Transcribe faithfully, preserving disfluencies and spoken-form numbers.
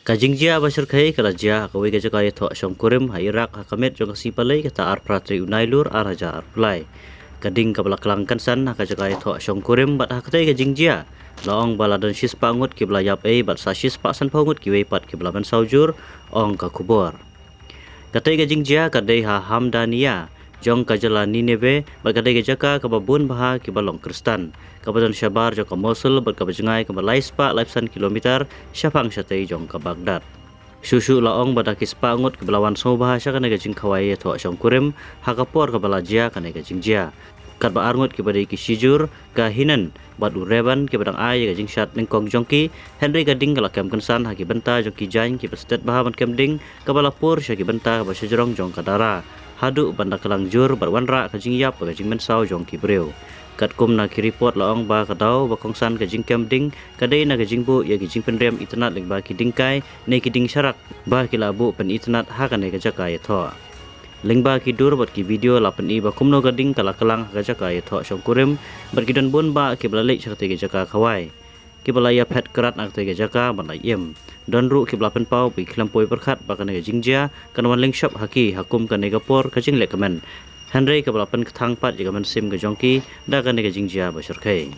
Ka jingjia ba shyrkhei ka la jia ha kawei ka jaka ïathoh shongkurim ha Iraq ha ka miet jong ka sngi Palei kata arphew phra tarik u Nailur arhajar arphew lai. Ka ding kaba la klang kynsan ha ka jaka ïathoh shongkurim bad ha katei ka jingjia la ong ba la don shispah ngut kiba la ïap ei bad sa shispah sanphew ngut kiwei pat kiba la mynsaw jur, ong ka khubor. Katei ka jingjia ka dei ha Hamdaniya jong ka jylla Nineveh bad ka dei ka jaka kaba bun bha kiba long Khristan, kaba don shabar jong ka Mosul bad kaba jngai kaba lai spah lai phew san kilometer shaphang shatei jong ka Baghdad. Shuh shuh la ong ba da ki spah ngut kiba la wan sngewbha sha kane ka jingkhawai ïathoh shongkurim ha ka por kaba la jia kane ka jingjia. Katba ar ngut kiba dei ki shijur, ka Hinan bad u Reban kiba dang ai ïa ka jingshad nyngkong jong ki, hynrei ka ding ka la kem kynsan ha ki bynta jong ki jaiñ kiba stet bha ban kem ding, kaba la pur sha ki bynta kaba shajrong jong ka dara haduh ban da klang jur bad wanrah ka jingïap bad ka jingmynsaw jong ki briew. Katkum na ki report la ong ba ka daw ba kongsan ka jingkem ding ka dei na ka jingbuh ïa ki jingpynrem itynnad lyngba ki dingkai ne ki ding sharak ba ki la buh pynitynnad ha kane ka jaka ïathoh. Lyngba ki dur bad ki video la pyni ba kumno ka ding ka la klang ha ka jaka ïathoh shongkurim bad ki don bun bah kiba la leit sha katei ka jaka khawai, kiba la ïaphet krat na katei ka jaka ban leit im. Don ruh kiba la pynpaw ba ki khlem poi pyrkhat ba kane ka jingjia kan wan lyngshop ha ki ha kum kane ka por ka jingleh kmen, hynrei kaba la pynkthang pat ïa ka mynsiem ka jong ki da kane ka jingjia ba shyrkhei.